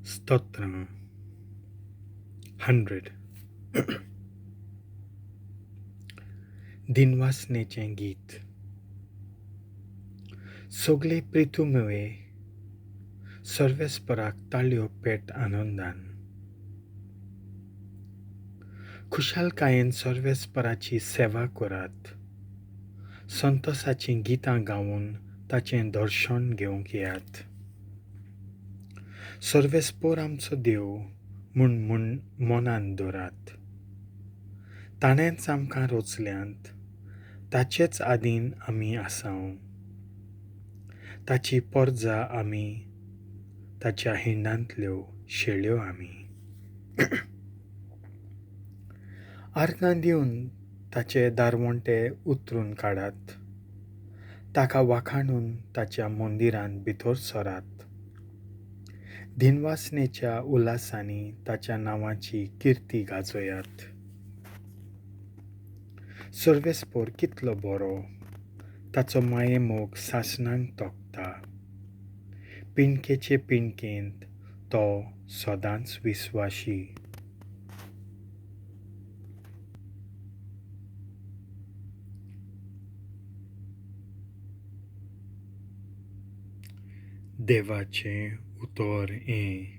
स्तोत्रां 100. दिनवासनेचें गीत. सगळे प्रितुमुवे सर्वेस्पराक ताळयो पेट आनंदान. खुशालकायेन सर्वेस्पराची सेवा करात. संतोसाचीं गितां गावन ताचें दर्शन घेवंक येयात. सर्वेस्पोर आमचो देव म्हूण म्हूण मनान दवरात. ताणेंच आमकां रचल्यांत, ताचेच आदीन आमी आसाव. ताची परजा आमी, ताच्या हिंडांतल्यो शेळ्यो आमी. आर्गां दिवन ताचे दारवंटे उतरून काडात. ताका वाखाणून ताच्या मंदिरांत भितर सरात. दिनवासनेच्या उल्हासांनी ताच्या नांवाची किर्ती गाजयात. सर्वेस्पोर कितलो बरो, ताचो मायेमोग सासणांक तोखता. पिंडकेचे पिंडकेंत तो सदांच विस्वाशी. देवाचें उतर हें.